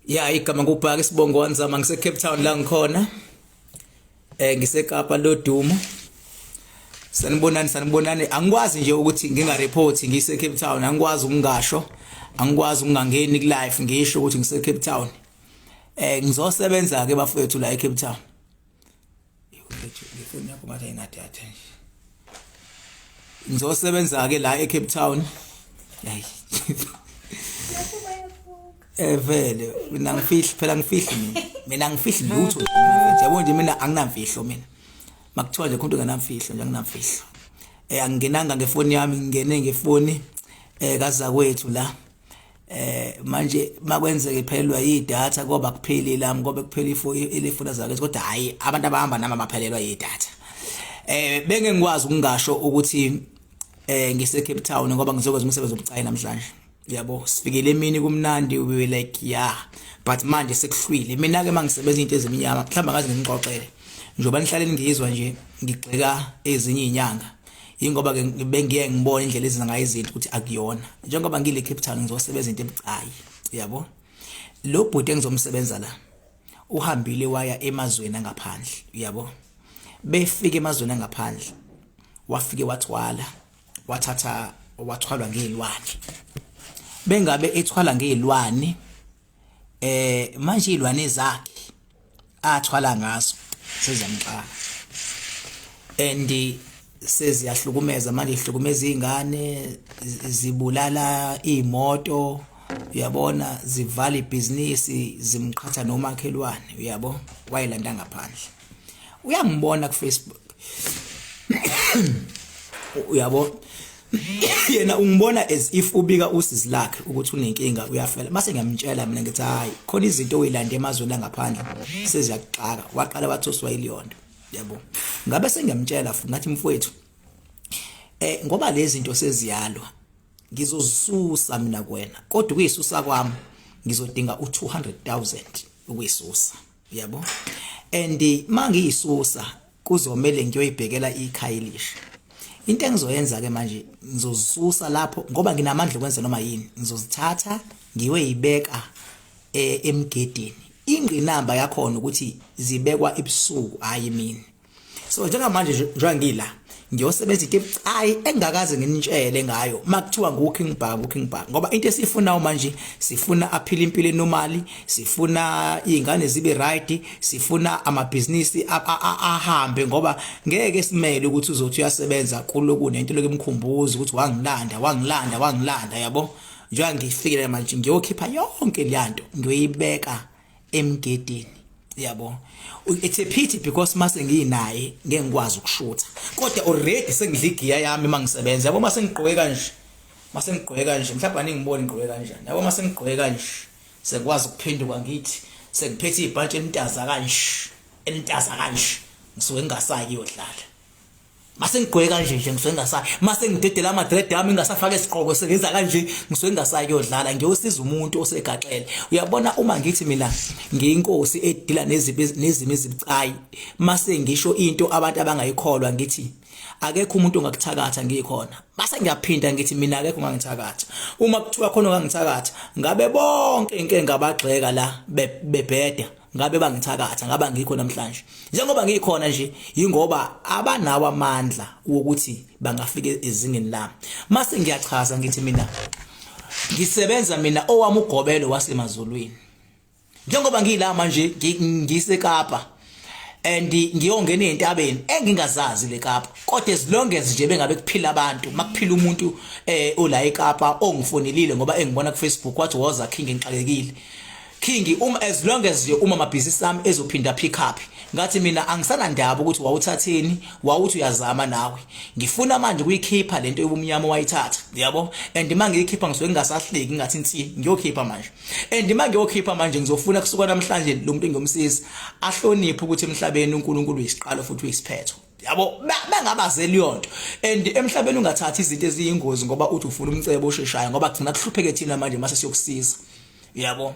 Ya, igama ngubhaka, isibongo wanzama, ngise Cape Town la ngikhona. NgiseKapa lodumo. Sanibonani, sanibonani. Angikwazi nje ukuthi nginga report ngise Cape Town, angikwazi ukungasho. Angikwazi ukungangeni ku live ngisho ukuthi ngise Cape Town. Ngizosebenza ke bafowethu la eCape Town. Ngifuna yakho ngathi ayinadata nje. Ngizosebenza ke la eCape Town. Hayi. Vele mina ngifihli phela, ngifihli mina. Mina ngifihli lutho nje. Yabo nje, mina anginamfihlo mina. Makuthiwa nje khonto ngenamfihlo nje, anginamfihlo. Angingenanga ngefoni yami, ngingene ngefoni kazakwethu la. Manje makwenzeke iphelelwa yidatha, ngoba kupheli lami, ngoba kuphela ifo ilefoni zakwethu, kodwa hayi, abantu abahamba nami abaphelelwa yidatha. Benge ngikwazi ukungasho ukuthi ngise Cape Town ngoba ngizokwenza umsebenzi obucayi namhlanje. Yabo, sifikile emini kumnandi, we were like, yeah, but manje sekuhlwile. Mina ke mangisebenza into ezimnyama, mhlawumbe ngaze ngimxoxele njengoba nihlale ngizwa nje ngigxeka ezinye izinyanga, ingoba ke bengiye ngibona indlela ezenza ngayo izinto ukuthi akuyona. Njengoba ngile Cape Town ngizosebenza into ebucayi, yabo. Lo bhuti engizomsebenza la uhambile waya emazweni angaphandle, yabo. Befike emazweni angaphandle, wafike wathwala, wathatha, wathwalwa ngezilwane. Bengabe ethwala ngezilwane, manje izilwane zakhe athwala ngazo seziyamxaka and seziyahlukumeza manje, ihlukumeza izingane, zibulala imoto, uyabona, zivala ibhizinisi, zimqhatha nomakhelwane, uyabo. Wayelanda ngaphandle, uyangibona ku Facebook, uyabo. Yena ungibona as if ubika usizi lakhe ukuthi unenkinga, uyafela. Mase ngiyamtshela mina, ngithi, "Hayi, khona izinto oyilande emazweni angaphandle seziyakuxaka." Waqala wathoswa iliyonto, yabo. Ngabe sengiyamtshela futhi, ngathi, "Mfowethu, ngoba lezi zinto seziyalwa, ngizozisusa mina kuwena, kodwa ukuyisusa kwami ngizodinga u200000 ukuyisusa, yabo. And mangiyisusa kuzomele ngiyoyibhekela ikhaya elisha. Into engizoyenza ke manje, ngizozisusa lapho ngoba nginamandla okwenza noma yini. Ngizozithatha ngiyoyibeka emgedeni. Ingqinamba yakhona ukuthi zibekwa ebusuku, hayi emini. So njengamanje njengoba ngila, ngiyosebenza into ebucayi engakaze nginitshele ngayo. Makuthiwa ngu King Bar, ngu King Bar, ngoba into esifunayo manje, sifuna aphile impilo enormal, sifuna izingane zibe right, sifuna amabhizinisi ahambe, ngoba ngeke simele ukuthi uzothi uyasebenza kuloku nento lokimkhumbuza ukuthi wangilanda, wangilanda, wangilanda, yabo. Njengoba ngifikile manje, ngiyokhipha yonke leyanto, ngiyoyibeka emgedeni, yabo. It's a pity because mase nginaye ngeke ngikwazi ukushutha, kodwa already sengidla igiya yami mangisebenza, yabo. Mase ngigqoke kanje, mase ngigqoke kanje, mhlawumbe aningiboni ngigqoke kanjani, yabo. Mase ngigqoke kanje, sengikwazi ukuphenduka ngithi sengiphethe ibhantshi elintaza kanje, elintaza kanje, ngisuke ngingasayi kuyodlala. Mase ngigqoke kanje nje, ngisuke ngingasayi. Mase ngidedela ama-dread ami, ngingasafaka isigqoko, sengenza kanje, ngisuke ngingasayi kuyodlala, ngiyosiza umuntu osegaxele, uyabona. Uma ngithi mina ngiyinkosi edila nezimo ezibucayi, mase ngisho into abantu abangayikholwa, ngithi akekho umuntu ongakuthakatha ngikhona. Mase ngiyaphinda ngithi mina akekho ongangithakatha. Uma kuthiwa khona ongangithakatha, ngabe bonke inke ngabagxeka la bebheda, ngabe bangithakatha, ngaba ngikho namhlanje. Njengoba ngikhona nje yingoba abanawo amandla wokuthi bangafika ezingeni lami. Mase ngiyachaza, ngithi mina ngisebenza mina owami ugobelo wasemazulwini. Njengoba ngila manje ngiseKapa and ngiyongena ezintabeni engingazazi leKapa, kodwa as long as nje bengabe kuphila abantu, makuphila umuntu ola eKapa ongifonelile ngoba engibona ku Facebook, wathi, 'Woza King, ngixakekile King.' Uma as long as nje uma amabhizinisi ami ezophinda pick up, ngathi mina angisanandaba ukuthi wawuthatheni, wawuthi uyazama nawe. Ngifuna manje ukuyikhipha lento yobumnyama wayithatha, yabo. And mangiyikhipha ngisuke ngingasahleki, ngathi nsi ngiyokhipha manje. And mangiyokhipha manje, ngizofuna kusuka namhlanje lo muntu engiyomsiza ahloniphe ukuthi emhlabeni uNkulunkulu uyisiqalo futhi uyisiphetho, yabo. Bengabazeli yonto. And emhlabeni ungathathi izinto eziyingozi ngoba uthi ufuna umcebo osheshayo, ngoba kugcina kuhlupheke thina manje mase siyokusiza, yabo.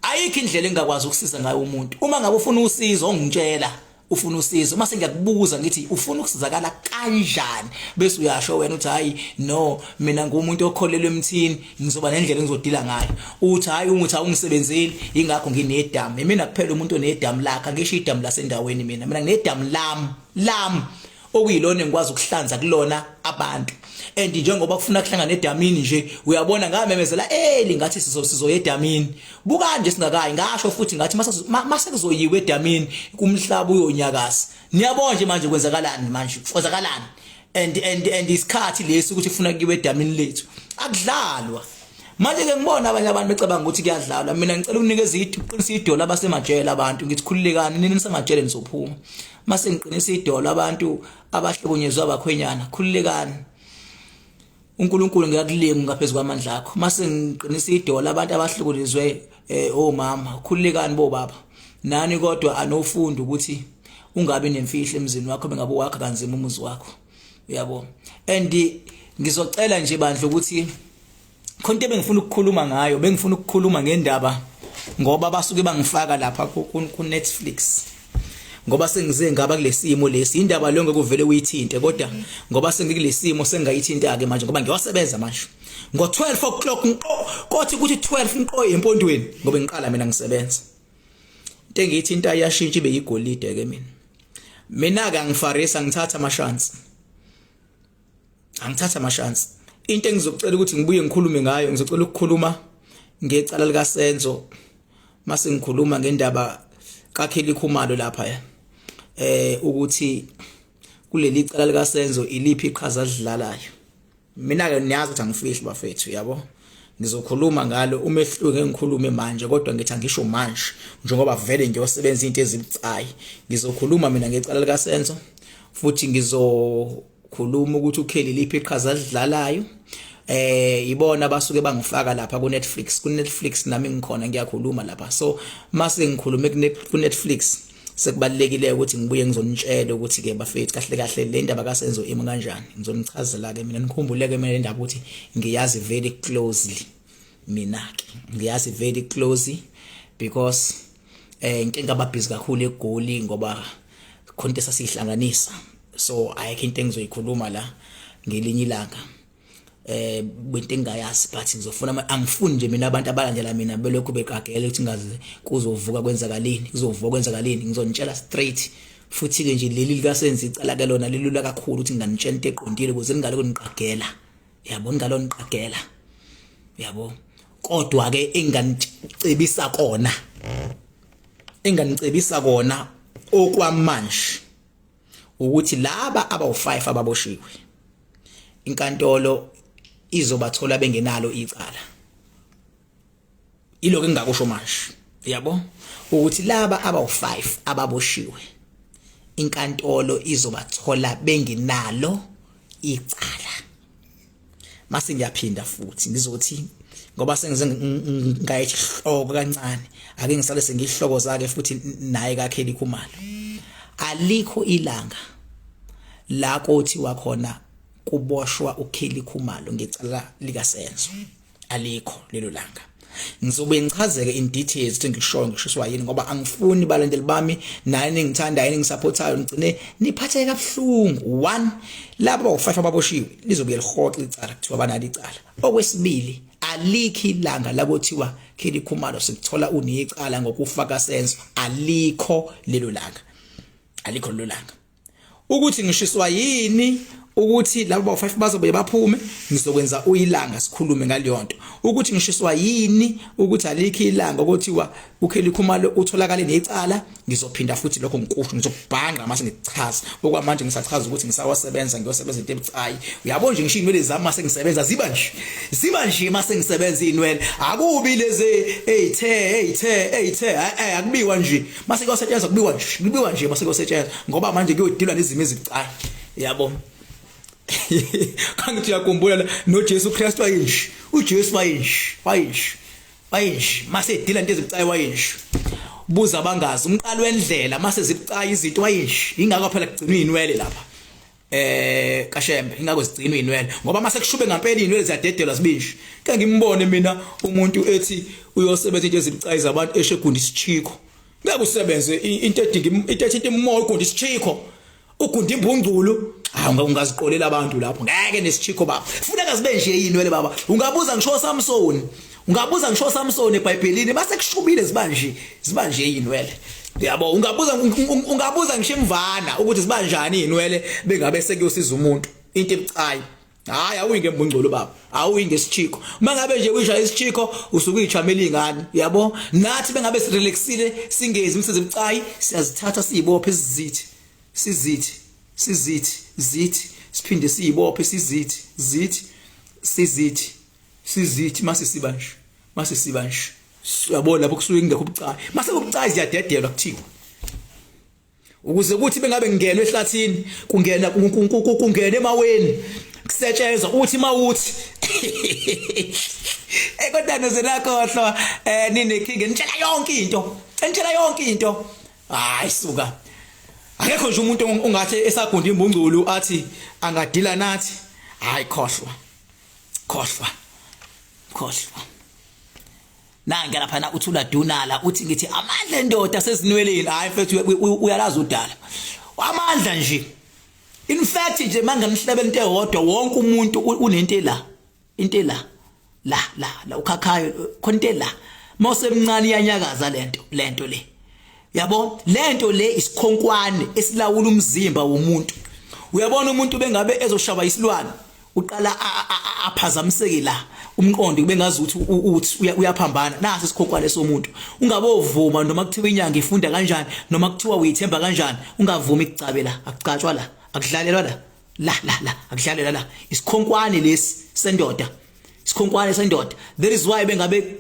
Ayikho indlela engakwazi ukusiza ngayo umuntu. Uma ngabe ufuna usizo, ongitshela. Ufuna usizo, mase ngiyakubuza ngithi ufuna ukusizakala kanjani, bese uyasho wena uthi hayi no, mina ngumuntu okholelwa emthini, ngizoba nendlela engizodila ngayo. Uthi hayi, unguthi awungisebenzeli, ingakho nginedamu. Mina kuphela umuntu onedamu lakhe, angisho idamu lasendaweni, mina nginedamu lami lami okuyilona engikwazi ukuhlanza kulona abantu. And njengoba kufuna kuhlangana edamini nje, uyabona ngamemezela eli ngathi sizoya edamini, buka nje singakayi, ngasho futhi ngathi mase kuzoyiwe edamini kumhlaba uyonyakaza. Niyabona nje manje kwenzakalani, manje kwenzakalani. And isikhathi lesi ukuthi kufuna kuyiwe edamini lethu, akudlalwa. Manje ke ngibona abanye abantu becabanga ukuthi kuyadlalwa. Mina ngicela ukunikeza iqinisa idolo abasemajele abantu, ngithi khululekani nini nisemajele, nizophuma. Mase ngiqinisa idolo abantu abahlukunyezwa abakhwenyana, khululekani, uNkulunkulu ngiyakulinga ngaphezulu kwamandla akho. Mase ngiqinisa idolo abantu abahlukulizwe omama, khululekani bobaba nani, kodwa anofunda ukuthi ungabi nemfihlo emzini wakho, bengabe wakha kanzima umuzi wakho, uyabo. And ngizocela nje bandla ukuthi khona into ebengifuna ukukhuluma ngayo, bengifuna ukukhuluma ngendaba ngoba basuke bangifaka lapha ku Netflix, ngoba sengize ngaba kulesimo lesi. Indaba leyo ngeke uvele uyithinte, kodwa ngoba sengikulesimo sengayithinta ke manje, ngoba ngiyosebenza manje ngo 12 o'clock nqo, kothi ukuthi 12 nqo empondweni, ngoba ngiqala mina ngisebenza. Into engiyithinta iyashintsha ibe yigolide ke. Mina ke angifarisa, ngithatha amashansi, angithatha amashansi. Into engizocela ukuthi ngibuye ngikhulume ngayo, ngizocela ukukhuluma ngecala lika Senzo, mase ngikhuluma ngendaba kaKelly Khumalo lapha, ukuthi kuleli cala lika Senzo iliphi iqhaza alidlalayo. Mina ke niyazi ukuthi angifihli bafethu, yabo. Ngizokhuluma ngalo umehluko, ngeke ngikhulume manje, kodwa ngithi angisho manje njengoba vele ngiyosebenza into ezibucayi. Ngizokhuluma mina ngecala lika Senzo, futhi ngizokhuluma ukuthi uKelly liphi iqhaza alidlalayo. Ibona basuke bangifaka lapha ku Netflix, ku Netflix nami ngikhona, ngiyakhuluma lapha. So mase ngikhulume ku Netflix, sekubalekile ukuthi ngibuye ngizonitshela ukuthi ke bafethu, kahle kahle le ndaba kaSenzo imi kanjani. Ngizonichazela ke mina, nikhumbuleke mina le ndaba ukuthi ngiyazi very closely. Mina ke ngiyazi very closely because ngike ngaba busy kakhulu eGoli, ngoba khona into esasihlanganisa. So ayikho into engizoyikhuluma la ngelinye ilanga into engingayazi, but ngizofuna, angifuni nje mina abantu abalandela mina belokhu beqagela ukuthi ngazi kuzovuka kwenzakaleni, kuzovuka kwenzakaleni. Ngizonitshela straight. Futhi ke nje leli likaSenzo icala ke lona lilula kakhulu ukuthi nginganitshela into eqondile ukuze ningaloku niqagela, yabo, ningalo niqagela, yabo. Kodwa ke enganicebisa kona, enganicebisa kona okwamanje ukuthi laba abawu5 ababoshiwe, inkantolo izobathola bengenalo icala. Iloko engingakusho manje, yabo, ukuthi laba abawu5 ababoshiwe, inkantolo izobathola bengenalo icala. Mase ngiyaphinda futhi ngizothi, ngoba sengize ngayihloko kancane, ake ngisale sengihloko zake futhi naye kaKelly Khumalo, alikho ilanga la kothiwa khona kuboshwa uKelly Khumalo ngecala lika Senzo, alikho lelo langa. Ngizobe ngichazeke in details ukuthi ngikushoyo ngishiswa yini, ngoba angifuni balandeli bami nani ningithandayo, ningisupportayo, ngigcine niphatheke kabuhlungu. One, laba bawu5 ababoshiwe lizobuye lihoxe icala, kuthiwa banalo icala. Okwesibili, alikho ilanga la kuthiwa Kelly Khumalo sikuthola unecala ngokufaka Senzo, alikho lelo langa, alikho lelo langa. Ukuthi ngishiswa yini ukuthi labo bawu5 bazobuye baphume, ngizokwenza uyilanga sikhulume ngaleyo nto, ukuthi ngishiswa yini ukuthi alikho ilanga okuthiwa uKelly Khumalo utholakale necala. Ngizophinda futhi lokho ngikusho, ngizokubhanga mase ngikuchaza. Okwamanje ngisachaza ukuthi ngisawasebenza, ngiyosebenza into ebucayi, uyabo nje. Ngisho inwele zami mase ngisebenza ziba nje, ziba nje. Mase ngisebenza inwele akubi lezi eyithe eyithe eyithe, akubiwa nje. Mase kuyosetshenzwa kubiwa nje, kubiwa nje mase kuyosetshenzwa, ngoba manje kuyodilwa nezimo ezibucayi, yabo. Kangithi uyakhumbula noJesu Kristu wayinje, uJesu wayinje, wayinje, wayinje mase edila into ezibucayi, wayinje. Buza abangazi umqalo wendlela, mase zibucayi izinto wayinje. Ingakho phela kugcinwa inwele lapha kaShembe, ingakho zigcinwa inwele, ngoba mase kushube ngempela inwele ziyadedelwa zibinje. Ke ngimbone mina umuntu ethi uyosebenza into ezibucayi zabantu, eshegunda isichiko. Ngeke usebenze into edinga into ethinta imoya ugunda isichikho. Ugunda imbungculu. Hawu ungaziqolela abantu lapho. Ngeke nesichikho baba. Funeka zibe nje yinwele baba. Ungabuza ngisho Samson. Ungabuza ngisho Samson eBhayibhelini base kushubile ziba nje, ziba nje yinwele. Yabo ungabuza ungabuza ngisho imvana ukuthi ziba njani inwele bengabe sekuyosiza umuntu. Into ebucayi. Hayi awuyi ngembungculo baba. Awuyi ngesichikho. Uma ngabe nje uyisha isichikho usuke uyichamela ingane, yabo? Nathi bengabe sirelaxile singezi imisebenzi ebucayi siyazithatha siyibophe sizithi. Sizithi, sizithi, zithi siphinde siyibophe sizithi, zithi, sizithi, sizithi mase siba nje. Mase siba nje. Uyabona lapho kusuke kungekho ubucayi. Mase kubucayi ziyadedelwa kuthiwa. Ukuze kuthi bengabe ngingenwe ehlathini kungena kungena emaweni kusetshenzwa uthi mawuthi eh kodwa nozenakhohlwa eh nine king nitshela yonke into nitshela yonke into hayi suka akekho nje umuntu ongathi esagunda imbungculu athi angadila nathi hayi khohlwa khohlwa khohlwa nange lapha na uthula dunala uthi ngithi amandla endoda sezinweleni hayi mfethu uyalazi udala amandla nje in fact nje manganihlebela into eyodwa wonke umuntu unento la into la la la la ukhakhayo khona into la mawusemncane iyanyakaza lento lento le yabo lento le isikhonkwane esilawula umzimba womuntu uyabona umuntu bengabe ezoshaba isilwane uqala aphazamiseke la umqondo kube ngazi ukuthi uthi uyaphambana nasi isikhonkwane somuntu ungabovuma noma kuthiwa inyanga ifunda kanjani noma kuthiwa uyithemba kanjani ungavumi ikucabe la akucatshwa la akudlalelwa la la la la akudlalelwa la isikhonkwane lesi sendoda isikhonkwane sendoda that is why bengabe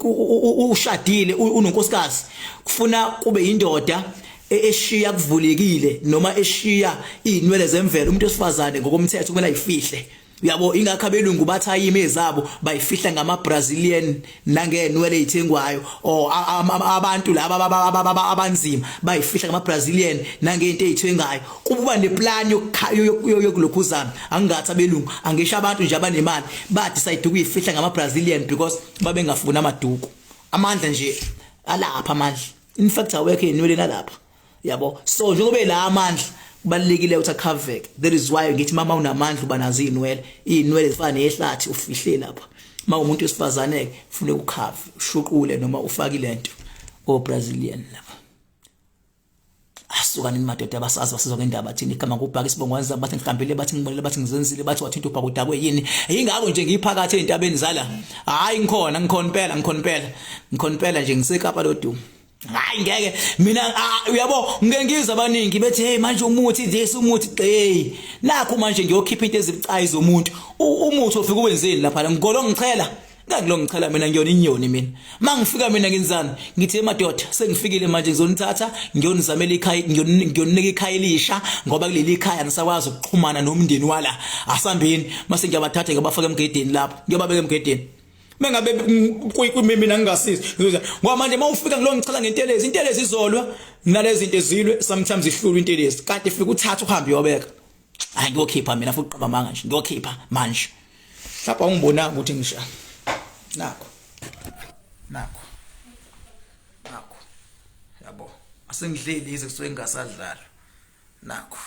ushadile unonkosikazi kufuna kube indoda eshiya kuvulekile noma eshiya izinwele zemvelo umuntu wesifazane ngokomthetho kumele ayifihle uyabo ingakho abelungu bathi ayime ezabo bayifihla ngama Brazilian nangenwele ezithengwayo or abantu laba abanzima bayifihla ngama Brazilian nangento ezithengayo kuba neplan yokulokhuzana angingathi abelungu angisho abantu nje abanemali ba decide ukuyifihla ngama Brazilian because babengafuni amaduku amandla nje alapha amandla in fact awekho enweleni alapha yabo so njengoba la amandla kubalekile ukuthi akhaveke that is why ngithi mama unamandla uba nazo izinwele izinwele zifana nehlathi ufihle lapha uma umuntu wesifazane ke kufuneka ukhave ushuqule noma ufake lento o Brazilian lapha asuka nini madoda abasazi basizwa ngendaba thina igama kubhaka isibongo wanza bathi ngihambile bathi ngibonile bathi ngizenzile bathi wathinta ubhaka udakwe yini yingakho nje ngiphakathi ezintabeni zala hayi ngikhona ngikhona impela ngikhona impela ngikhona impela nje ngisekapa lodumo hayi ngeke mina uyabo ngike ngizwa abaningi bethi hey manje umuthi this umuthi hey nakho manje ngiyokhipha into ezibucayi zomuntu umuthi ofika uwenzeni lapha ngigolo ngichela ngeke ngichela mina ngiyona inyoni mina mangifika mina ngenzani ngithi emadoda sengifikile manje ngizonithatha ngiyonizamela ikhaya ngiyoninika ikhaya elisha ngoba kuleli ikhaya ngisakwazi ukuxhumana nomndeni wala asambeni mase ngiyabathatha ngiyabafaka emgedeni lapho ngiyobabeka emgedeni mengabe mina ngingasizi ngoba manje mawufika ngilo ngicela ngentelezi intelezi izolwa nalezi zinto ezilwe sometimes ihlulwa intelezi kanti ifika uthatha uhambe uyobeka hayi ngiyokhipha mina futhi qaba manga nje ngiyokhipha manje mhlawumbe awungibonanga ukuthi ngisha nakho nakho nakho yabo asengidleli ize kusuke ngingasadlala nakho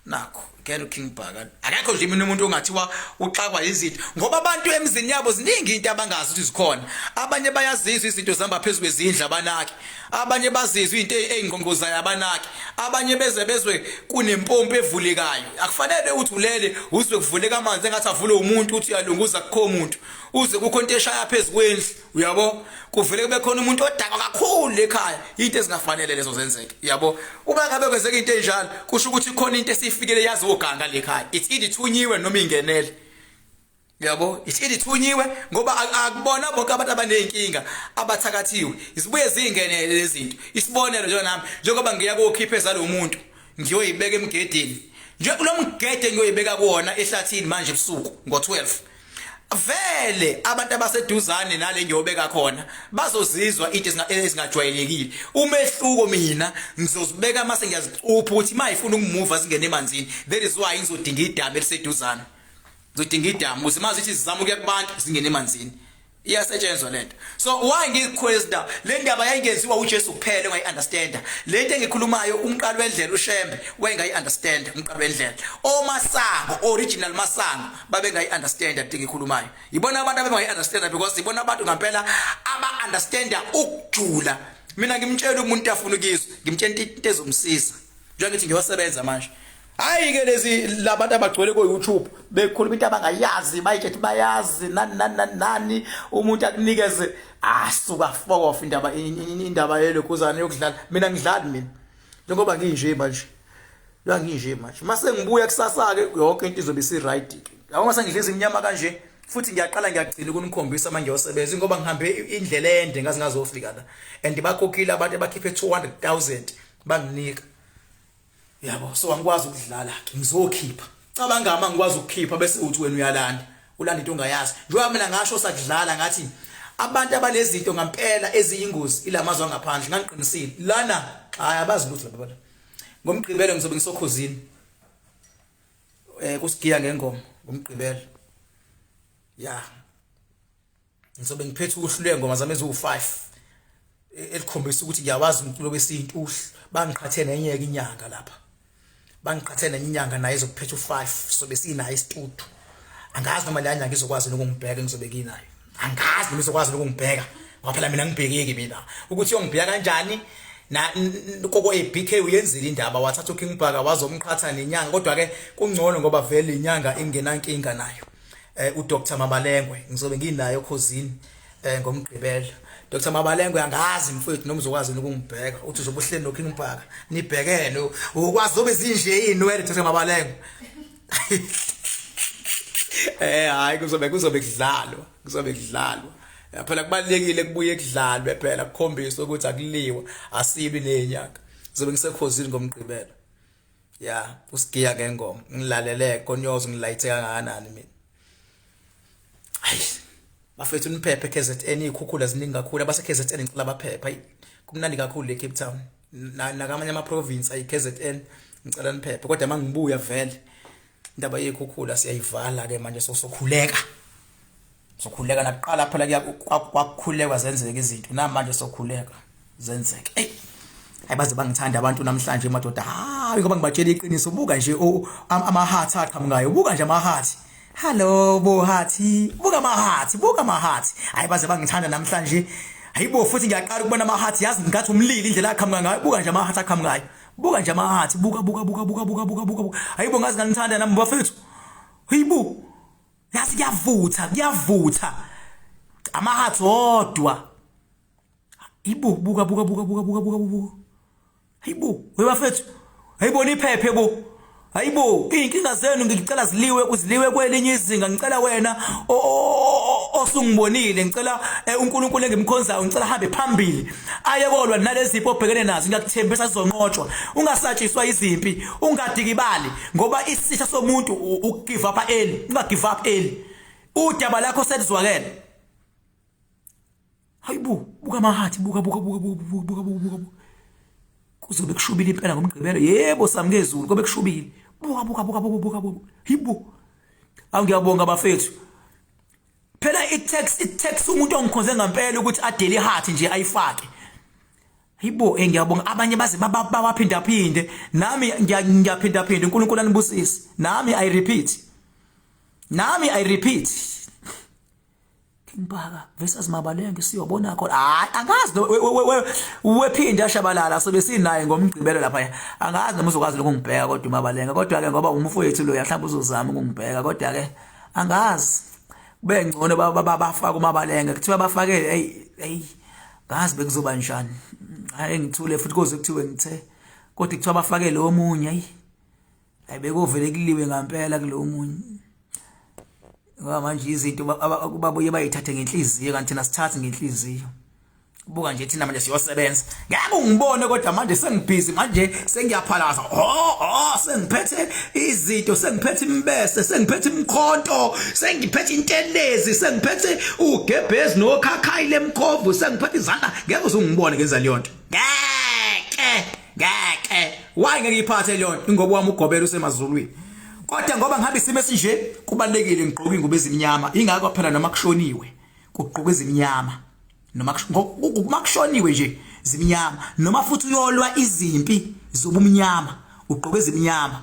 nakho ngeke uKing Bhaka akekho nje mina umuntu ongathiwa uxakwa izinto ngoba abantu emzini yabo ziningi into abangazi ukuthi zikhona abanye bayazizwa izinto zihamba phezulu kwezindlu abanaki abanye bazizwa into eyingqongqozayo abanaki abanye beze bezwe kunempompi evulekayo akufanele uthi ulele uzwe kuvuleka amanzi engathi avule umuntu uthi uyalunguza kukho umuntu uze kukho into eshaya phezulu kwendlu uyabo kuvele kube khona umuntu odakwa kakhulu ekhaya into ezingafanele lezo zenzeke uyabo uma ngabe kwenzeka into enjalo kusho ukuthi khona into esifikele yazi oganga lekhaya it's either ithunyiwe noma ingenele uyabo it's either ithunyiwe ngoba akubona bonke abantu abanezinkinga abathakathiwe isibuye zingenele lezinto isibonelo nje nami njengoba ngiya kokhipha ezalomuntu ngiyoyibeka emgedeni nje kulo mgede ngiyoyibeka kuwona ehlathini manje ebusuku ngo12 vele abantu abaseduzane nale ngiyobeka khona bazozizwa into ezingajwayelekile umehluko mina ngizozibeka mase ngiyazicupha ukuthi mayifuna ukumuva zingene emanzini that is why ngizodinga idamu eliseduzane ngizodinga idamu ukuze mazithi zizama ukuya kubantu zingene emanzini. Iyasetshenzwa lento. So why ngikhweza le ndaba yayingenziwa uJesu kuphela ongayi understand. Lento engikhulumayo umqalo wendlela uShembe wayengayi understand umqalo wendlela. Omasango original masango babengayi understand into engikhulumayo. Yibona abantu abengayi understand because yibona abantu ngempela aba understand ukujula. Mina ngimtshela umuntu afuna ukizwa, ngimtshela into ezomsiza. Njengoba ngithi ngiyosebenza manje. Hayi ke lezi labantu abagcwele ko YouTube bekhuluma into abangayazi bayitshethi bayazi nani nani nani nani umuntu akunikeze ah suka fuck off indaba indaba yelokhuzana yokudlala mina ngidlali mina njengoba nginje manje la nginje manje mase ngibuya kusasa ke yonke into izobe isi right ke yabo mase ngidla izimnyama kanje futhi ngiyaqala ngiyagcina ukunikhombisa manje ngiyosebenza ngoba ngihambe indlela ende ngaze ngazofika la and bakhokhile abantu abakhiphe 200,000 banginika yabo so angikwazi ukudlala ke ngizokhipha cabanga uma ngikwazi ukukhipha bese uthi wena uyalanda ulanda into ongayazi njengoba mina ngasho sakudlala ngathi abantu abalezinto ngampela eziyingozi ilamazwe angaphandle ngangiqinisile lana hayi abazi lutho laba bantu ngomgqibelo ngizobe ngisokhozini eh kusigiya ngengoma ngomgqibelo ya ngizobe ngiphethe uhlu lwengoma zami eziwu-5 e, elikhombisa ukuthi ngiyawazi umculo wesintu uhlu bangiqhathe nenye-ke inyanga lapha bangiqhathe nenye inyanga naye ezokuphetha u-5 sobe sinayo isitudu angazi noma leya nyanga izokwazi nokungibheka engizobe nginayo angazi noma izokwazi nokungibheka ngoba phela mina ngibhekeki mina ukuthi yongibheka kanjani na koko eBK uyenzile indaba wathatha uKing Bhaka wazomqhatha nenyanga kodwa ke kungcono ngoba vele inyanga ingenankinga nayo eh uDr Mabalengwe ngizobe nginayo khozini eh ngomgqibelo Dr Mabalengwe angazi mfowethu noma uzokwazi ukungibheka uthi uzobe uhleli no King Bhaka nibhekene ukwazi zobe zinje inwele Dr Mabalengwe eh hayi kuzobe kuzobe kudlalwa kuzobe kudlalwa phela kubalekile kubuye kudlalwe phela kukhombisa ukuthi akuliwa asilwi nenyanga ngizobe ngisekhozini ngomgqibelo ya usigiya ngengoma ngilalele konyozo ngilayithe kangakanani mina ayi bafethu niphephe KZN izikhukhula ziningi kakhulu abase KZN ngicela baphephe ayi kumnandi kakhulu le Cape Town nakamanye ama province ayi KZN ngicela niphephe kodwa mangibuya vele indaba yekhukhula siyayivala ke manje sosokhuleka sokhuleka nakuqala phela kwakukhulekwa zenzeke izinto namanje sokhuleka zenzeke ey hayi baze bangithanda abantu namhlanje madoda hayi ngoba ngibatshela iqiniso buka nje ama-heart aqhamukayo buka nje ama-heart hello bo heart buka ama-heart buka ama-heart hayi baze bangithanda namhlanje hayibo futhi ngiyaqala ukubona ama-heart yazi ngathi umlilo indlela aqhamuka ngayo buka nje ama-heart aqhamukayo buka nje ama-heart buka buka buka buka buka buka buka hayibo ngazi nganithanda nami bafethu hayibo yazi kuyavutha kuyavutha amahathi odwa ibo buka buka buka buka buka buka buka hayibo webafethu hayibona iphephe bo hayibo izinkinga zenu ngicela ziliwe kuziliwe kwelinye izinga ngicela wena osungibonile ngicela eh, uNkulunkulu engimkhonzayo ngicela hambe phambili aye kolwa nalezipho obhekene nazo ngiyakuthembisa sizonqotshwa ungasatshiswa izimpi ungadikibali ngoba isitha somuntu ukugive up early ungagive up early udaba lakho selizwakele hayibo buka amahathi buka buka buka buka buka buka buka kuzobe kushubile impela ngomgqibelo yebo samkezulu kobe kushubile buka buka buka buka buka buka hayibo awu ngiyabonga bafethu phela i-tax i-tax umuntu ongikhonze ngempela ukuthi adele iheart nje ayifake hayibo eh ngiyabonga abanye baze bawaphinda phinde nami ngiyaphinda phinda uNkulunkulu anibusise nami i repeat nami i repeat King Bhaka versus Mabalenge siyobona khona hayi angazi wephinde ashabalala sobe sinaye ngomgqibelo lapha angazi noma uzokwazi ukungibheka kodwa uMabalenge kodwa ke ngoba umfowethu lo mhlawumbe uzozama ukungibheka kodwa ke angazi kube ngcono bafaka uMabalenge kuthiwa bafake hey hey ngazi bekuzoba njani hayi ngithule futhi koze kuthiwe ngithe kodwa kuthiwa bafake lo munye ayi hayi bekovele kuliwe ngampela kulo munye ngoba manje izinto babuye bayithathe ngenhliziyo kanti thina sithathi ngenhliziyo buka nje thina manje siyosebenza ngeke ungibone kodwa manje sengibhizi manje sengiyaphalaza oh oh sengiphethe izinto sengiphethe imbese sengiphethe imkhonto sengiphethe intelezi sengiphethe ugebhezi nokhakhayi lemkhovu sengiphethe izandla ngeke uzungibone ngenza leyo nto ngeke ngeke why ngeke ngiyiphathe leyo nto ingoba wami ugobela usemazulwini kodwa ngoba ngihambe isimo esinje kubalekile ngigqoka ingubo ezimnyama ingakho phela noma kushoniwe. Kugqoka ezimnyama noma makushoniwe nje zimnyama, noma futhi uyolwa izimpi zobumnyama ugqoka ezimnyama,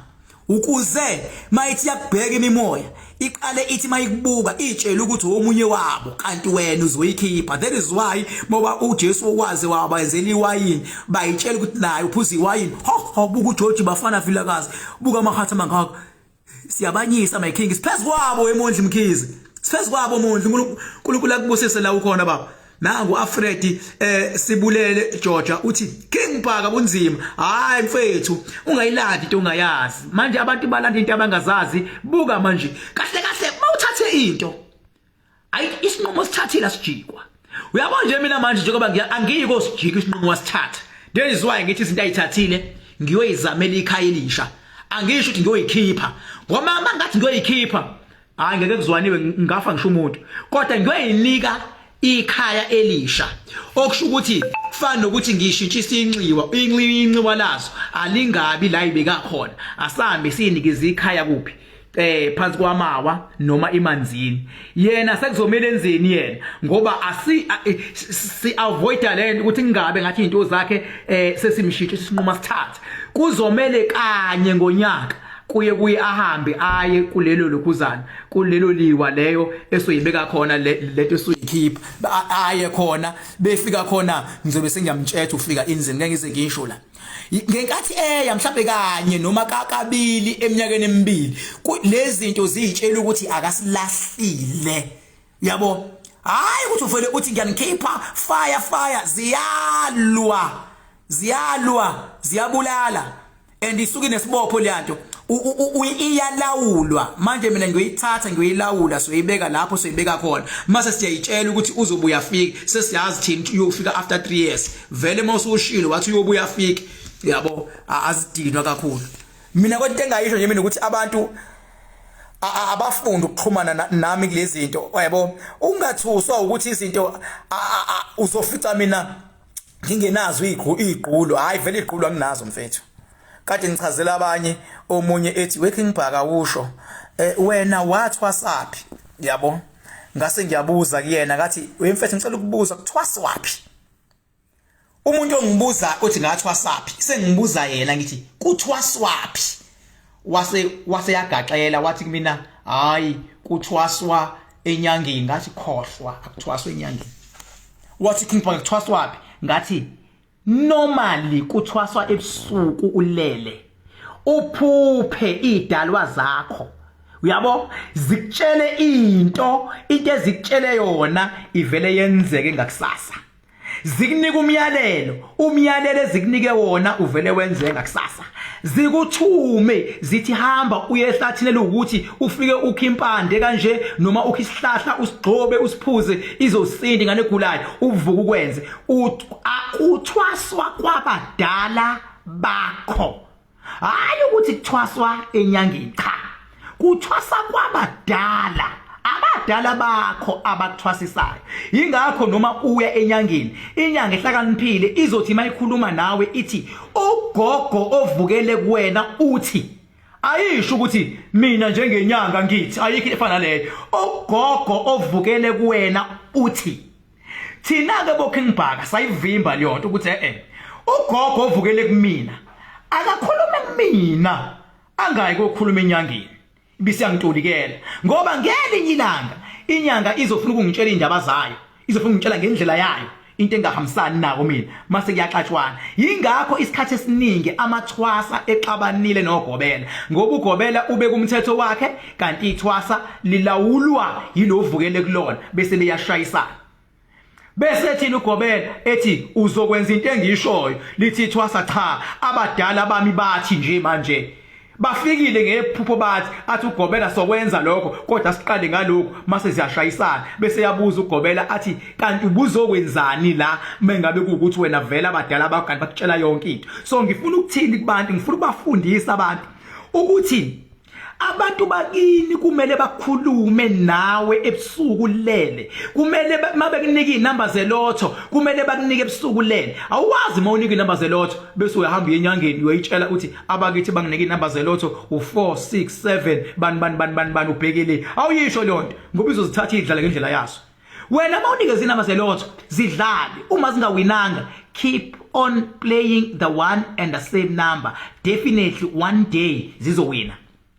ukuze mayithi yakubheka imimoya iqale ithi mayikubuka itshela ukuthi omunye wabo, kanti wena uzoyikhipha. That is why ngoba uJesu okwazi wabenzela iwayini, bayitshela ukuthi naye uphuza iwayini. Ho ho, buka uGeorge Bafana Vilakazi, buka amahatha mangaka. Siyabanyisa my king, siphezu kwabo eMondli Mkhize, siphezu kwabo Mondli. uNkulunkulu akubusise la ukhona baba. Nangu Alfred sibulele Georgia uthi King Bhaka kunzima. Hayi mfethu, ungayilandi into ongayazi. Manje abantu balanda into abangazazi. Buka manje kahle kahle, mawuthathe into, ayi, isinqumo sithathile asijikwa. Uyabo nje mina manje njengoba angiyiko sijika isinqumo wasithatha. That is why ngithi izinto ayithathile ngiyoyizamela ikhaya elisha. Angisho ukuthi ngiyoyikhipha, ngoba mangathi ngiyoyikhipha, hayi, ngeke kuzwaniwe, ngafa ngisho umuntu. Kodwa ngiyoyinika ikhaya elisha, okusho ukuthi kufana nokuthi ngishintshisa inxiwa, inxiwa lazo alingabi la ibeka khona. Asambe siyinikeze ikhaya kuphi, phansi kwamawa noma imanzini. Yena sekuzomela enzeni yena? Ngoba asi si avoid lento ukuthi kungabe ngathi izinto zakhe sesimshintshe isinqumo sithatha. Kuzomele kanye ngonyaka kuye ahambe aye kulelo lokhuzana, kulelo liwa leyo esoyibeka khona lento esoyikhipha, aye khona. Befika khona ngizobe sengiyamtshetha ufika inzini. Ngeke ngize ngisho la ngenkathi eya mhlawumbe kanye noma kabili eminyakeni emibili. Lezi zinto ziyitshela ukuthi akasilahlile, yabo. Hayi ukuthi uvele uthi ngiyanikhipha, fire fire. Ziyalwa, ziyalwa, ziyabulala, and isuke inesibopho leyanto, iyalawulwa. Manje mina ngiyoyithatha ngiyoyilawula, soyibeka lapho soyibeka khona, mase siyayitshela ukuthi uzobuya afike. Sesiyazi thina uyofika after 3 years vele. Mawusushilo wathi uyobuya afike, yabo, azidinwa kakhulu. Mina kodwa into engayisho nje mina ukuthi abantu abafunda ukuxhumana nami kulezi zinto, yabo, ungathuswa ukuthi izinto uzofica mina ngingenazo igqulo. Hayi vele, igqulo anginazo mfethu. Kade ngichazela abanye, omunye ethi, "We King Bhaka, usho wena wathwasaphi?" Yabo, ngase ngiyabuza kuyena, ngathi, "Wemfethu, ngicela ukubuza, kuthwaswaphi?" Umuntu ongibuza uthi ngathwasaphi, sengibuza yena ngithi kuthwaswaphi, wase yagaxela wathi kumina, "Hayi, kuthwaswa enyangeni." Ngathi, "Khohlwa, akuthwaswa enyangeni." Wathi, "King Bhaka, kuthwaswaphi?" Ngathi, "Normally kuthwaswa ebusuku, ulele, uphuphe idalwa zakho, uyabo, zikutshele into ezikutshele yona ivele yenzeke ngakusasa. Zikunika umyalelo, umyalelo ezikunike wona uvele wenzeka ngakusasa. Zikuthume zithi hamba uye ehlathini elukuthi, ufike ukhe impande kanje noma ukhe isihlahla, usigxobe, usiphuze, izosinda ingane egulayo. Uvuka ukwenze." Akuthwaswa kwabadala bakho, hayi ukuthi kuthwaswa enyangeni, cha, kuthwasa kwabadala, abadala bakho abakuthwasisayo. Ingakho noma uya enyangeni, inyanga ehlakaniphile izothi mayikhuluma nawe ithi, "Ugogo ovukele kuwena uthi." Ayisho ukuthi mina njengenyanga ngithi, ayikho efana leyo. Ugogo ovukele kuwena uthi. Thina ke bo King Bhaka sayivimba leyo nto ukuthi ugogo ovukele kumina akakhulume kumina, angayi kokhuluma enyangeni, ibisiyangitolikela, ngoba ngelinye ilanga inyanga izofuna ukungitshela indaba zayo, izofuna ukungitshela ngendlela yayo, into engahambisani nako mina, mase kuyaxatshwana. Yingakho isikhathi esiningi amathwasa exabanile nogobela, ngoba ugobela ubeka umthetho wakhe, kanti ithwasa lilawulwa yilovukele kulona, bese liyashayisana. Bese thina ugobela ethi uzokwenza into engishoyo, lithi ithwasa, "Cha, abadala bami bathi nje manje bafikile ngephupho bathi." Athi ugobela, "Sokwenza lokho, kodwa siqale ngalokhu." Mase ziyashayisana, bese yabuza ugobela athi, "Kanti ubuzokwenzani la mengabe kuukuthi wena vela abadala bakho kanti bakutshela yonke into?" So ngifuna ukuthini kubantu? Ngifuna ukubafundisa abantu ukuthi abantu bakini kumele bakhulume nawe ebusuku lele. Kumele mabekunika inamba zelotho, kumele bakunike ebusuku lele. Awuwazi uma unika inamba zelotho bese uyahamba uye enyangeni uyoyitshela ukuthi abakithi banginike inamba zelotho u4 6 7 bani bani bani bani bani, ubhekele. Awuyisho leyo nto ngoba izozithatha idlala ngendlela yazo. Wena mawunikeza inamba zelotho zidlale, uma zingawinanga keep on playing the one and the same number, definitely one day zizowina.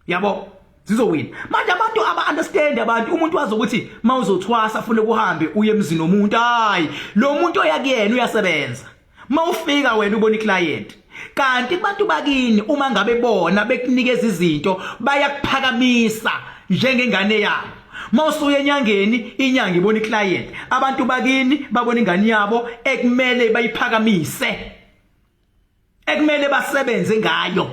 Yabo, zizowina. Manje abantu aba understand, abantu umuntu wazi ukuthi mawuzothwasa afune kuhambe uye emzini womuntu. Hayi, lo muntu oyakuyena uyasebenza. Mawufika wena ubona iclient, kanti kubantu bakini uma ngabe bona bekunikeza izinto bayakuphakamisa njengengane yabo. Mawusuya enyangeni, inyanga ibona iclient, abantu bakini babona ingane yabo ekumele bayiphakamise, ekumele basebenze ngayo.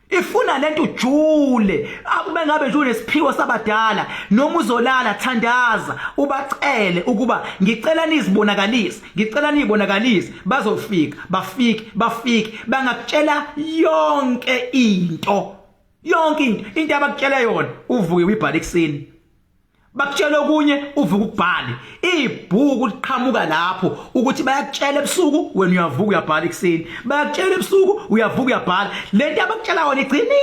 Ifuna lento ujule, akube ngabe nje unesiphiwo sabadala, noma uzolala thandaza ubacele ukuba ngicela nizibonakalise, ngicela nizibonakalise. Bazofika, bafike, bafike bangakutshela yonke into, yonke into abakutshela yona uvuke uyibhale ekuseni, bakutshela okunye uvuka ukubhale. Ibhuku liqhamuka lapho ukuthi bayakutshela ebusuku, wena uyavuka uyabhala ekuseni, bayakutshela ebusuku, uyavuka uyabhala. Lento abakutshela yona igcina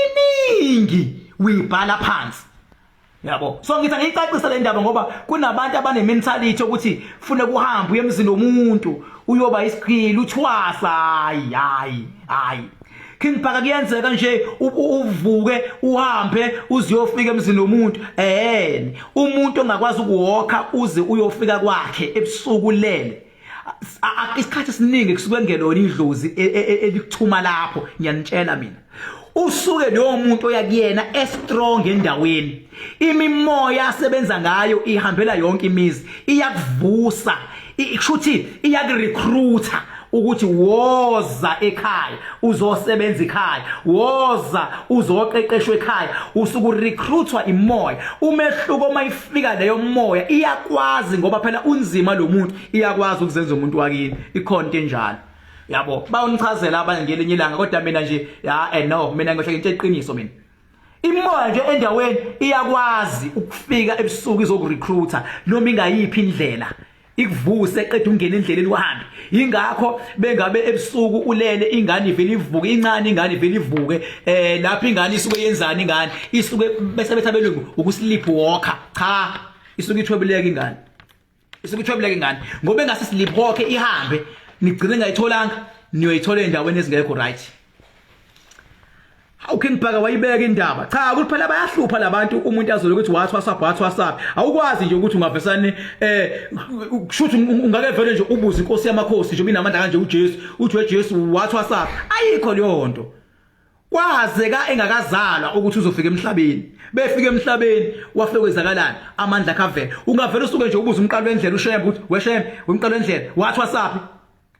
iningi uyibhala phansi, yabo. So ngithi angiyicacise le ndaba ngoba kunabantu abane mentality ukuthi fune kuhambe uye emzini womuntu uyoba isiqhili uthwasa. Hayi, hayi, hayi, King Bhaka, kuyenzeka nje uvuke uhambe uziyofika emzini womuntu. Umuntu ongakwazi ukuwalka uze uyofika kwakhe ebusuku lele, isikhathi esiningi kusuke ngelona idlozi elikuthuma lapho. Ngiyanitshela mina, usuke leyo muntu oyakuyena estrong endaweni, imimoya asebenza ngayo ihambela yonke imizi, iyakuvusa, kushuthi iyakurecruiter ukuthi woza ekhaya uzosebenza ekhaya, woza uzoqeqeshwa ekhaya. Usuku recruitwa imoya. Umehluko, mayifika leyo moya iyakwazi, ngoba phela unzima lo muntu, iyakwazi ukuzenza umuntu wakini. Ikhona into enjalo, yabo, bayonichazela abanye ngelinye ilanga. Kodwa mina nje ya, no, mina ngihle into eqiniso. Mina imoya nje endaweni iyakwazi ukufika ebusuku izokurecruiter noma ingayiphi indlela, ikuvuse, qeda ungena endleleni uhambe. Ingakho bengabe ebusuku ulele, ingane ivele ivuke incane, ingane ivele ivuke. Lapho ingane isuke yenzani? Ingane isuke bese betha belungu ukusleep walker. Cha, isuke ithwebuleka ingane, isuke ithwebuleka ingane, ngoba engase sleep walk ihambe, nigcine ngayitholanga, niyoyithola endaweni ezingekho right. Hawu, King Bhaka, wayibeka indaba. Cha, ukuthi phela bayahlupha labantu, umuntu azole ukuthi wathi wasaphi, wathi wasaphi. Awukwazi nje ukuthi ungavesane kushuthi ungake vele nje ubuze inkosi yamakhosi nje inamandla kanje uJesu, uthi weJesu wathi wasaphi. Ayikho leyo nto. Kwazeka engakazalwa ukuthi uzofika emhlabeni. Befika emhlabeni wafike kwenzakalani? Amandla akavela. Ungavela usuke nje ubuze umqalo wendlela uShembe ukuthi weShembe umqalo wendlela wathi wasaphi.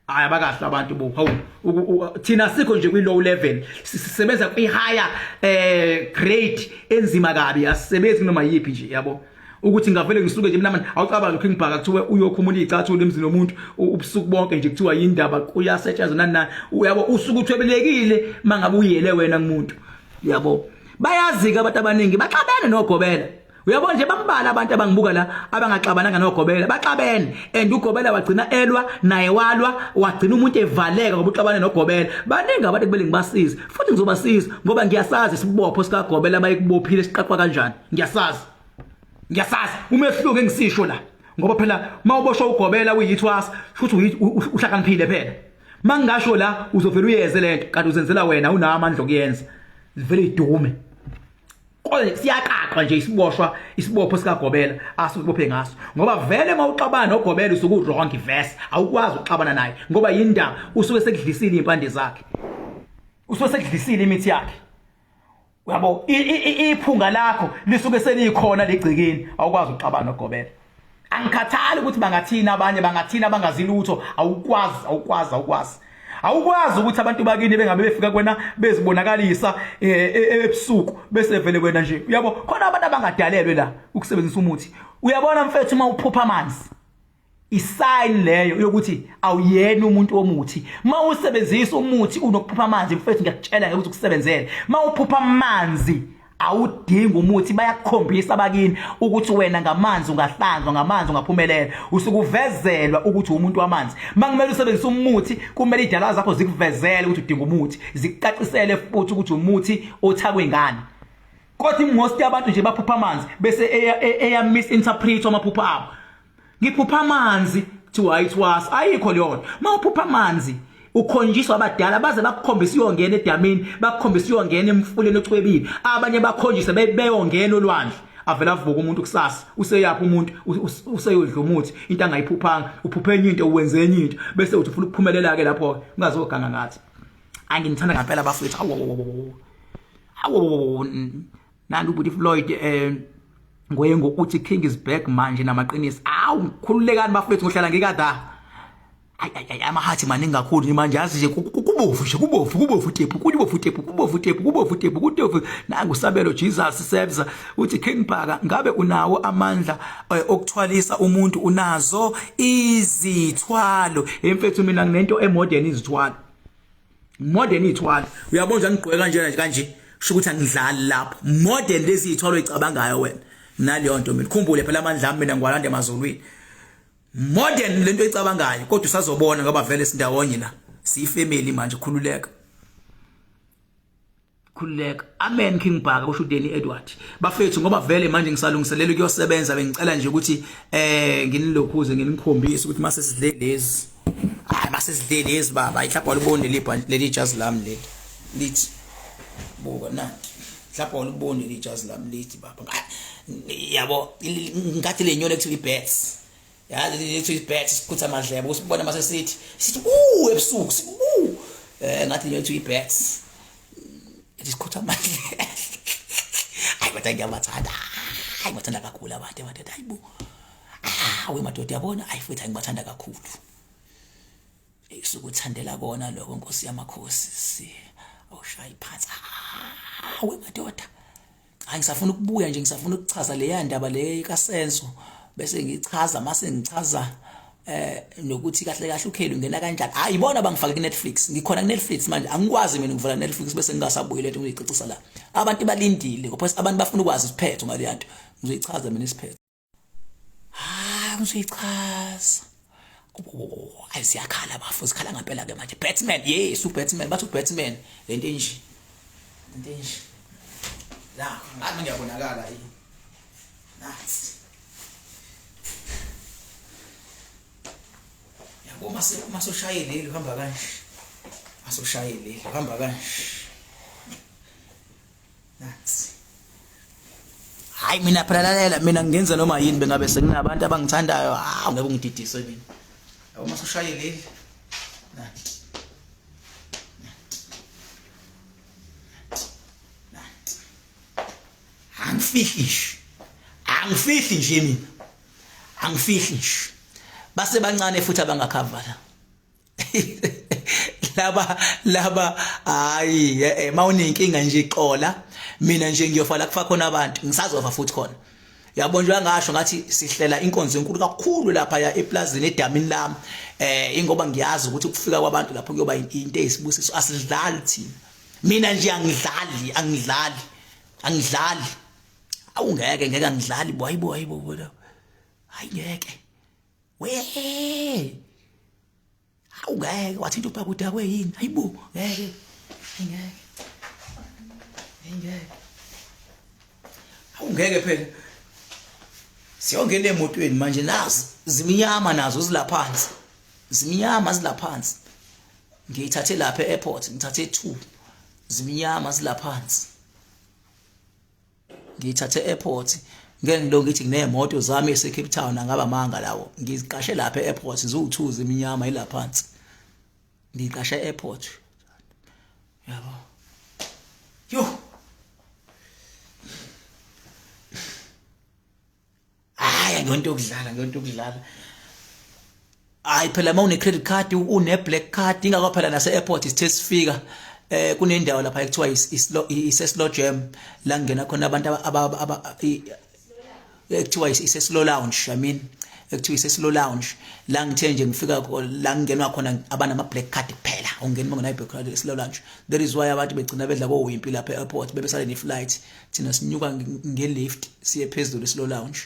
Hayi, abakahle abantu bo. Hawu, thina sikho nje kwi low level, sisebenza kwi higher grade enzima kabi, asisebenzi noma yipi nje, yabo, ukuthi ngavele ngisuke nje mina manje. Awucabanga King Bhaka kuthiwe uyokhumula izicathulo emzini womuntu ubusuku bonke nje, kuthiwa yindaba kuyasetshenzwa nani nani, uyabo, usuku uthwebelekile mangabe uyele wena kumuntu, yabo. Bayazi ke abantu abaningi baxabene nogobela, uyabona nje, bambala abantu abangibuka la abangaxabananga nogobela, baxabene and ugobela wagcina elwa naye, walwa, wagcina umuntu evaleka ngoba uxabane nogobela. Baningi abantu kumele ngibasize, futhi ngizobasiza ngoba ngiyasazi isibopho sikagobela abayikubophile siqaqwa kanjani. Ngiyasazi, ngiyasazi umehluko engisisho la, ngoba phela mawuboshwa ugobela uyithwasa futhi uhlakaniphile phela. Mangingasho la uzovela uyeze lento, kanti uzenzela wena, unawo amandla okuyenza vele idume. Kodwa siyaqaqwa nje isiboshwa, isibopho sikagobela asukubophe ngaso, ngoba vele mawuxabana nogobela usuke wrong verse, awukwazi ukuxabana naye ngoba yindaba usuke sekudlisile impande zakhe, usuke sekudlisile imithi yakhe, uyabo. Iphunga lakho lisuke selikhona legcikini, awukwazi ukuxabana nogobela. Angikhathali ukuthi bangathini abanye, bangathini abangazi lutho, awukwazi, awukwazi, awukwazi, awukwazi ukuthi abantu bakini bengabe befika kwena bezibonakalisa ebusuku bese vele wena nje, uyabo. Khona abantu abangadalelwe la ukusebenzisa umuthi, uyabona mfethu. Uma uphupha amanzi, isign leyo yokuthi awuyena umuntu womuthi. Mawusebenzisa umuthi unokuphupha amanzi, mfethu, ngiyakutshela ukuthi ukusebenzele. Mawuphupha amanzi awudingi umuthi, bayakukhombisa abakini ukuthi wena ngamanzi ungahlanzwa, ngamanzi ungaphumelela, usukuvezelwa ukuthi umuntu wamanzi. Makumele usebenzise umuthi, kumele idala zakho zikuvezele ukuthi udinga umuthi, zikucacisele futhi ukuthi umuthi othakwe ngani. Kodwa imost yabantu nje baphupha amanzi bese eya misinterpret amaphupho abo. Ngiphupha amanzi kuthiwa ayithwasa ayikho leyo nto. Mawuphupha amanzi ukhonjiswa abadala baze bakukhombisa uyongena edamini bakukhombisa uyongena emfuleni ocwebile abanye bakhonjise beyongena olwandle avela avuka umuntu kusasa useyaphi umuntu useyodla umuthi into angayiphuphanga uphuphe enye into uwenze enye into bese uthi ufuna ukuphumelela ke lapho ke ungazoganga ngathi anginithanda ngempela bafethu awu awu nanti ubhuti Floyd eh ngoye ngokuthi king is back manje namaqiniso awu khululekani bafethu ngohlala ngikada ay ay ay amahathi maningi kakhulu nje manje yazi nje kubovu nje kubovu kubovu tephu kubovu tephu kubovu tephu kubovu tephu kubovu nangu sabelo Jesus Sebza uthi King Bhaka ngabe unawo amandla eh, okuthwalisa umuntu unazo izithwalo emfethu mina nginento emodern izithwalo modern ithwalo uyabona nje ngigqoke kanjena nje kanje sho ukuthi angidlali lapho modern lezi ithwalo oyicabangayo wena naleyo nto mina khumbule phela amandla ami mina ngiwalanda emazulwini modern lento oyicabangayo kodwa usazobona ngoba vele sindawonye la siyifamily manje khululeka khululeka amen king bhaka kusho uDanny Edward bafethu ngoba vele manje ngisalungiselela ukuyosebenza bengicela nje ukuthi eh nginilokhuze nginikhombise ukuthi mase sidle lezi hayi mase sidle lezi baba mhlawumbe waluboni leli leli jazi lami leli lithi buka nanti mhlawumbe waluboni leli jazi lami lithi baba yabo ngathi le nyoni ekuthiwa i-bats yazi lethu ibet sikhutha amadlebe usibona mase sithi sithi u ebusuku sithi u eh ngathi lethu ibet sikhutha amadlebe hayi madoda ngiyabathanda hayi ngibathanda kakhulu abantu madoda hayibo ah we madoda yabona hayi futhi ngibathanda kakhulu Sukuthandela kona lokho Nkosi yamakhosi si awushayi phansi ah we madoda hayi ngisafuna ukubuya nje ngisafuna ukuchaza leya ndaba le kaSenso bese ngichaza mase ngichaza eh nokuthi kahle kahle uKelly ungena kanjani hayi ibona bangifake ku Netflix ngikhona ku Netflix manje angikwazi mina ukuvala Netflix bese ngingasabuyi lento ngiyicicisa la abantu balindile ngoba abantu bafuna ukwazi isiphetho ngale nto ngizoyichaza mina isiphetho hayi ngizoyichaza ayi siyakhala bafo sikhala ngempela ke manje Batman yes uBatman bathi uBatman lento enje lento enje la ngathi ngiyabonakala yini nathi yabo mase masoshaye leli uhamba kanje masoshaye leli uhamba kanje Nansi. Hayi mina phela lalela mina ngingenza noma yini bengabe sekunabantu abangithandayo hawu ngeke ungididise mina. Yabo mase ushaye leli. Nanti. Nanti. Angifihli nje. Angifihli nje mina. Angifihli nje. Base bancane futhi abangakhava la. laba laba hayi eh mawunenkinga nje xola mina nje ngiyofa la kufa khona abantu ngisazofa futhi khona yabo nje ngasho ngathi sihlela inkonzo enkulu kakhulu lapha ya eplazini edamini lami eh ingoba ngiyazi ukuthi ukufika kwabantu lapho kuyoba into eyisibusiso asidlali thina mina nje angidlali angidlali angidlali awungeke ngeke angidlali bo hayibo hayibo hayi ngeke we hawu ngeke wathinta ubaba udakwe yini hayibo ngeke ngeke ngeke hawu ngeke phela siyongena emotweni manje nazi ziminyama nazo zilaphansi ziminyama zilaphansi ngiyithathe lapha e-airport ngithathe 2 ziminyama zilaphansi ngiyithathe airport ngeke ngilokhu ngithi nginemoto zami ese Cape Town angaba manga lawo ngiziqashe lapha e-airport ziwu-2 ziminyama ilaphansi ngiqashe e-airport yabo yo hayi ngiyonto yokudlala ngiyonto yokudlala hayi phela uma une credit card une black card ingakho phela nase airport sithe sifika eh kunendawo lapha ekuthiwa ise slow jam la ngena khona abantu aba ekuthiwa ise slow lounge i mean ekuthiwa ise slow lounge la ngithe nje ngifika la ngingenwa khona abanama black card kuphela ungena uma ungenayo black card slow lounge that is why abantu begcina bedla kowimpi lapha e-airport bebesale ne-flight thina sinyuka nge-lift siye phezulu slow lounge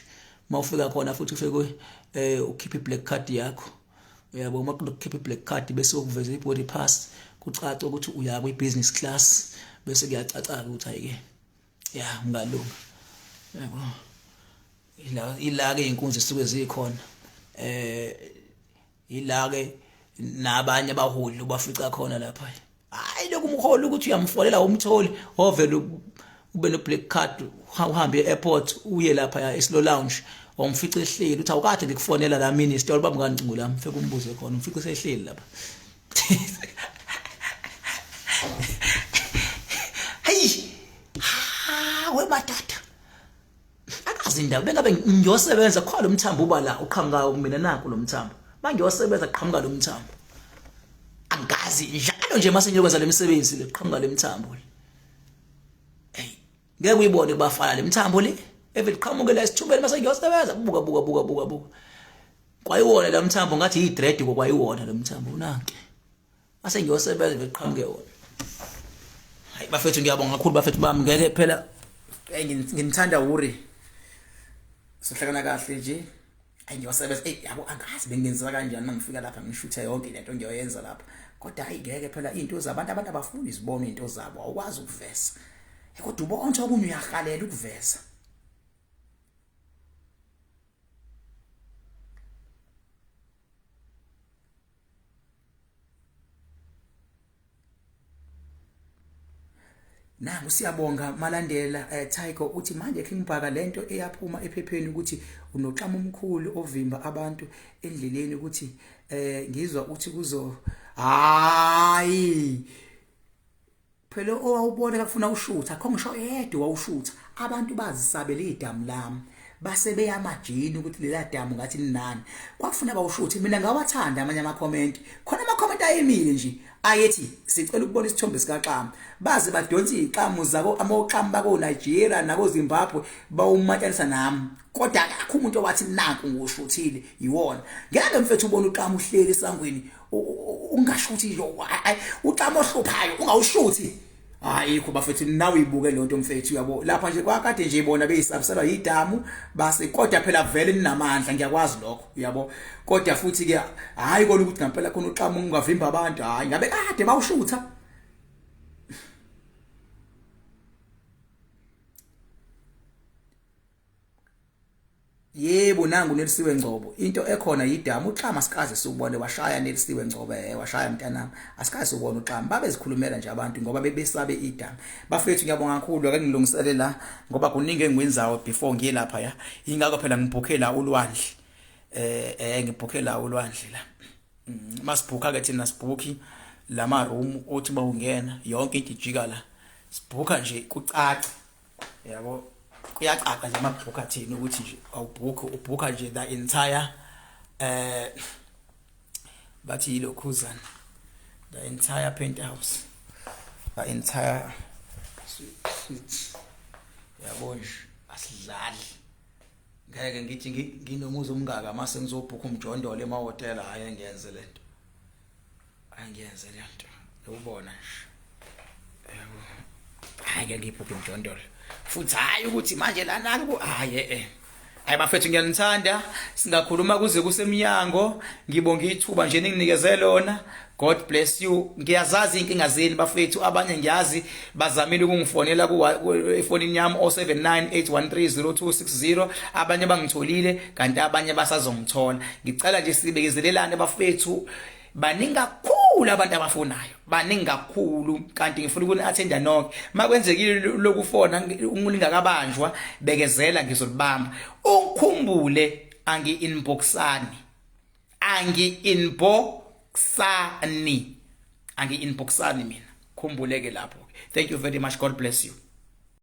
uma ufika khona futhi ufike eh ukhiphe i-black card yakho uyabo uma kukhipha i-black card bese ukuveza i-body pass kucaca ukuthi uya kwi-business class bese kuyacaca ukuthi hayi-ke ya ungalunga yabo ila ila ke inkunzi suke zikhona Eh ila ke nabanye abaholi ubafica khona lapha. Hayi lokhu umholi ukuthi uyamfolela umtholi ovele ube no black card uhambe e-airport uye lapha eslo lounge wamfica ehleli uthi awukade ngikufonela la minister ubamba kancingo lami fike umbuze khona umfice sehleli lapha. Hey ha we madoda akazi indaba bengabe ngiyosebenza khona lo mthambo uba la uqhamuka mina naku lo mthambo mangiyosebenza qhamuka lo mthambo angazi njalo nje mase ngiyokwenza lemisebenzi le qhamuka le mthambo le. Hey ngeke uyibone kubafana le mthambo le evele qhamuke la esithubeni mase ngiyosebenza buka buka buka buka buka kwayiwona lo mthambo ngathi yi dread kwayiwona lo mthambo unanke mase ngiyosebenza beqhamuke wona. Hayi bafethu ngiyabonga kakhulu bafethu bami ngeke phela nginithanda wuri sohlakana kahle nje. Ayi ngiyosebenza ey yabo angazi bengenza kanjani mangifika lapha ngishuthe yonke lento ngiyoyenza lapha kodwa hayi ngeke phela izinto zabantu abantu abafuni izibona izinto zabo awukwazi ukuveza kodwa ubona okunye uyahalela ukuveza. Nangu siyabonga Malandela eh, Tycho uthi manje King Bhaka lento eyaphuma ephepheni ukuthi unoxama omkhulu ovimba abantu endleleni ukuthi eh ngizwa uthi kuzo hayi phela owawubona kufuna ushutha akho ngisho yedwa wawushutha abantu bazisabela idamu lami base beyamajini ukuthi lela damu ngathi linani kwakufuna bawushuthe mina ngawathanda amanye ama comment khona ama comment ayemile nje ayethi sicela ukubona isithombe sikaXamu baze badonsa izixamu zako amoxamu bako Nigeria nako Zimbabwe bawumatanisa nami kodwa akakho umuntu owathi nanku ngoshuthile yiwona ngeke mfethu ubone uXamu uhleli esangweni ungashuthi nje uXamu ohluphayo ungawushuthi ayikho bafethu nawe ibuke lonto mfethu uyabo lapha nje kwakade nje ibona beyisabiselwa yidamu base kodwa phela vele ninamandla ngiyakwazi lokho uyabo kodwa futhi ke hayi kona ukuthi ngempela khona uxamu ungavimba abantu hayi ngabe kade bawushutha. Yebo nangu Nelisiwe Ngcobo into ekhona yidamu uXama asikaze siwubone washaya Nelisiwe Ngcobo eh washaya mntanami asikaze siwubone uXama babezikhulumela nje abantu ngoba bebesabe idamu bafethu ngiyabonga kakhulu ake ngilungisele la ngoba kuningi engikwenzayo before ngiye lapha ya ingakho phela ngibhukhe la ulwandle eh eh ngibhukhe la ulwandle la mm, masibhukha ke thina sibhukhi lama room othi bawungena yonke into ijika la sibhukha nje kucace yabo kuyacaca nje amabhukha thina ukuthi nje awubhukhi ubhukha nje the entire eh bathi yilokhuzana the entire penthouse the entire suite yabo nje asidlali ngeke ngithi nginomuzi omngaka mase ngizobhukha umjondolo emahhotela hayi ngiyenze lento angiyenze le nto ubona nje yabo hayi ngeke ngiphuphe umjondolo futhi hayi ukuthi manje lana ku hayi eh hayi bafethu ngiyanithanda singakhuluma kuze kusemnyango ngibonga ithuba nje ninginikeze lona God bless you ngiyazazi inkinga zenu bafethu abanye ngiyazi bazamile ukungifonela ku efonini yami 0798130260 abanye bangitholile kanti abanye basazongithola ngicela nje sibekezelelane bafethu baningi kakhulu abantu abafonayo baningi kakhulu kanti ngifuna ukuni-attenda nonke makwenzekile lokufona lingakabanjwa bekezela ngizolibamba ukhumbule angi-inboxani angi-inboxani angi-inboxani mina khumbuleke lapho thank you very much god bless you.